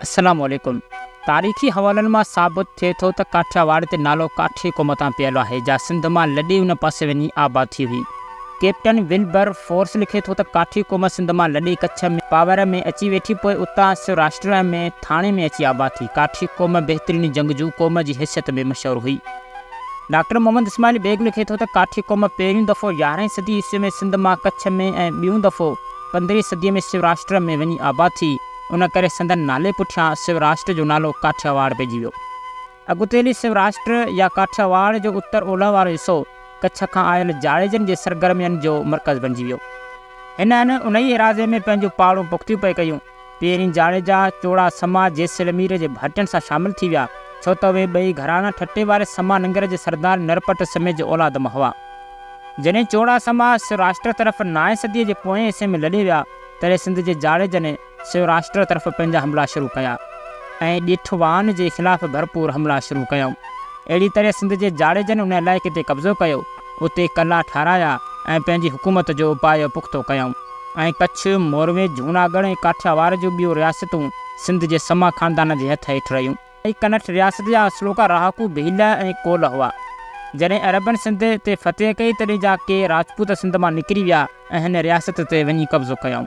السلام عليڪم تاريخي حوالن مان ثابت ٿئي ٿو ته ڪاٺياواڙ تي نالو ڪاٺي قوم تان پيل آهي جا سنڌ مان لڏي ان پاسي وڃي آباد ٿي هئي. ڪئپٽن ولبر فورس لکي ٿو ته ڪاٺي قوم سنڌ مان لڏي ڪڇ ۾ پاور ۾ اچي ويٺي پوء اتان سوراشٽر ۾ ٿاڻي ۾ اچي آباد ٿي. ڪاٺي قوم بهترين جنگجو قوم جي حيثيت ۾ مشهور هئي. ڊاڪٽر محمد اسماعيل بيگ لکي ٿو ته ڪاٺي قوم پهريون دفعو يارهين صدي عيسوي ۾ سنڌ مان ڪڇ ۾ ۽ ٻيون دفعو پندرهين صدي ۾ سوراشٽر ۾ وڃي آباد ٿي. ان ڪري سندن نالي پٺيان سوراشٽر جو نالو ڪاٺياواڙ پئجي ويو. اڳتي هلي سوراشٽر يا ڪاٺياواڙ جو اتر اولهه وارو حصو ڪڇ کان آيل جاڙيجن جي سرگرمين جو مرڪز بنجي ويو. هنن انهيء ايراضيء ۾ پنهنجون پاڙون پختيون پئي ڪيون. پهرين جاڙيجا، چوڙا سما جيسلمير جي ڀائٽين سان شامل ٿي ويا، ڇو ته اهي ٻئي گهراڻا ٺٽي واري سما ننگر جي سردار نرپٽ سمي جي اولاد مان هئا. جڏهن چوڙا سما سوراشٽر طرف نائين صديء جي پوئين حصي ۾ لڏي ويا، تڏهن سنڌ جي جاڙيجن سوراشٽر طرف پنهنجا حملا شروع ڪيا ۽ ڄيٺوان جي خلاف ڀرپور حملا شروع ڪيائون. اهڙي طرح سنڌ جي جاڙيجن ان علائقي تي قبضو ڪيو، اتي قلعا ٺارايا ۽ پنهنجي حڪومت جو پايو پختو ڪيائون ۽ ڪڇ، موروي، جهوناڳڙهه ۽ ڪاٺياواڙ جون ٻيون رياستون سنڌ جي سما خاندان جي هٿ هيٺ رهيون. ۽ ڪنٺ رياست جا اصلوڪا رهاڪو ڀيل ۽ ڪول هئا. جڏهن عربن سنڌ تي فتح ڪئي تڏهن جا ڪي راجپوت سنڌ مان نڪري ويا ۽ هن رياست تي وڃي قبضو ڪيائون.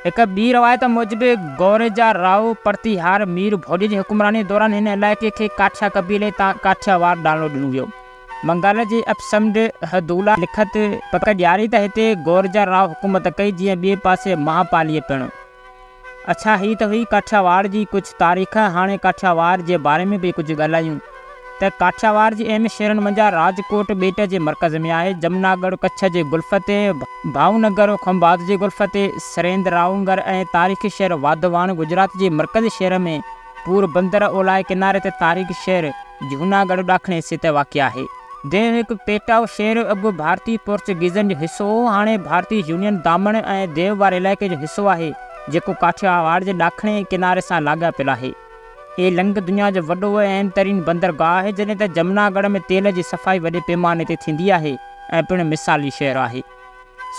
هڪ ٻي روايت موجب گوريجا راء پرتيهار مير ڀوڄ جي حڪمرانيء دوران هن علائقي کي ڪاٺيا قبيلي تان ڪاٺياواڙ نالو ڏنو ويو. بنگال جي اپسمنڊ هدولا لکت پڪ ڏياري ته هتي گورجا راء حڪومت ڪئي جيئن ٻئي پاسي مهاپاليء پڻ. اڇا هي ته هئي ڪاٺياواڙ جي ڪجهه تاريخ، هاڻي ڪاٺياواڙ جي باري ۾ به ڪجهه ڳالهايون ته ڪاٺياواڙ جي اهم شهرن منجهان راجڪوٽ ٻيٽ جي مرڪز ۾ آهي، جمناڳڙهه ڪڇ جي گلف تي، ڀائونگر کنڀات جي گلف تي، سريندراونگر ۽ تاريخي شهر واڌواڻ گجرات جي مرڪزي شهر ۾ پور بندر اولهائي ڪناري تي تاريخي شهر جهوناڳڙهه ڏاکڻي حصي تي واقع آهي. ديو هڪ پيٽائو شهر اڳ ڀارتي پورچوگيزن جو حصو هو، هاڻي ڀارتي يونين دامڻ ۽ ديو واري علائقي جو حصو آهي، جيڪو ڪاٺياواڙ جي ڏاکڻي ڪناري سان لاڳاپيل آهي. هي لنگ دنيا جو وڏو ۽ اهم ترين بندرگاهه آهي، جڏهن ته جمناڳڙهه ۾ تيل جي صفائي وڏي پيماني تي ٿيندي آهي ۽ پڻ مثالي شهر آهي.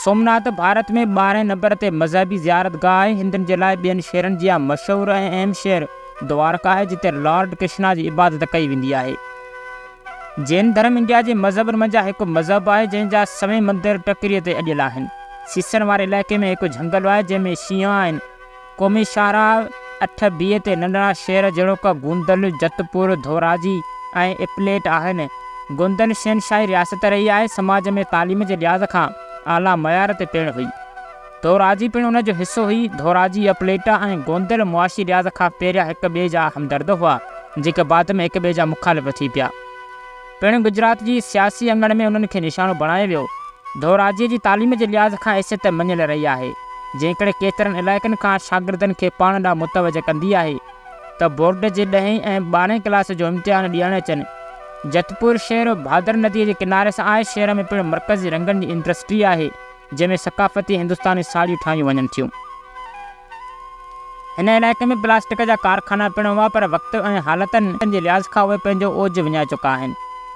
سومناٿ ڀارت ۾ ٻارهين نمبر تي مذهبي زيارت گاهه آهي. هندن جي لاء ٻين شهرن جيان مشهور ۽ اهم شهر دوارڪا آهي جتي لارڊ ڪرشنا جي عبادت ڪئي ويندي آهي. جين ڌرم انڊيا جي مذهبن منجهان هڪ مذهب آهي جنهن جا سوين مندر ٽڪريء تي اڏيل آهن. سيسن واري علائقي ۾ هڪ جهنگل آهي جنهن ۾ شينهن آهن. قومي شاهراهه اٺ بي تي ننڍڙا شهر جهڙوڪ گوندل، جتپور، ڌوراجي ۽ اپليٽ آهن. گوندل شهنشاهي رياست رهي آهي، سماج ۾ تعليم جي لحاظ کان اعليٰ معيار تي پڻ هئي. ڌوراجي پڻ ان جو حصو هئي. ڌوراجي، اپليٽا ۽ گوندل معاشي لحاظ کان پهريان هڪ ٻئي جا همدرد هئا، جيڪي بعد ۾ هڪ ٻئي جا مخالف ٿي پيا. پڻ گجرات جي سياسي اڱڻ ۾ انهن کي نشانو بڻايو ويو. ڌوراجيء جي تعليم جي لحاظ کان حيثيت مڃيل رهي آهي، جنهن ڪري ڪيترن علائقن کان شاگردن کي پاڻ ڏانهن متوجه ڪندي آهي ته بورڊ جي ڏهين ۽ ٻارهين ڪلاس جو امتحان ڏيڻ اچن. جتپور شهر ڀادر نديء جي ڪناري سان آهي. شهر ۾ پڻ مرڪزي رنگن جي انڊسٽري آهي، جنهن ۾ ثقافتي هندستاني ساڙهيون ٺاهيون وڃن ٿيون. هن علائقي ۾ پلاسٽڪ جا ڪارخانا پڻ هئا پر وقت ۽ حالتن جي لحاظ کان اهي پنهنجو اوج وڃائي چڪا آهن.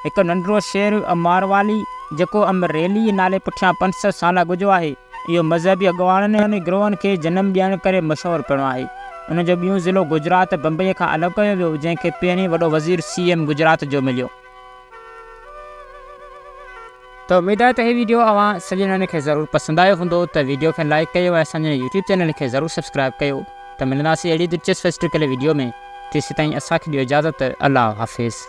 هڪ ننڍڙو شهر ماروالي جيڪو امريلي نالي پٺيان 500 سال اڳ جو آهي، اهو مذهبي اڳواڻن ۽ گروهن کي جنم ڏيڻ ڪري مشهور پڻ آهي. ان جو ٻيون ضلعو گجرات بمبئي کان الڳ ڪيو ويو جنهن کي پهرين وڏو وزير سي ايم گجرات جو مليو. ته اميد آهي ته هي ويڊيو اوهان سڄڻن کي ضرور پسند آيو هوندو ته ويڊيو کي لائيڪ ڪيو ۽ اسان جي يوٽيوب چينل کي ضرور سبسڪرائيب ڪيو ته ملنداسين اهڙي دلچسپ هسٽريڪل ويڊيو ۾ تيسيتائين اسان کي ڏيو اجازت الله حافظ.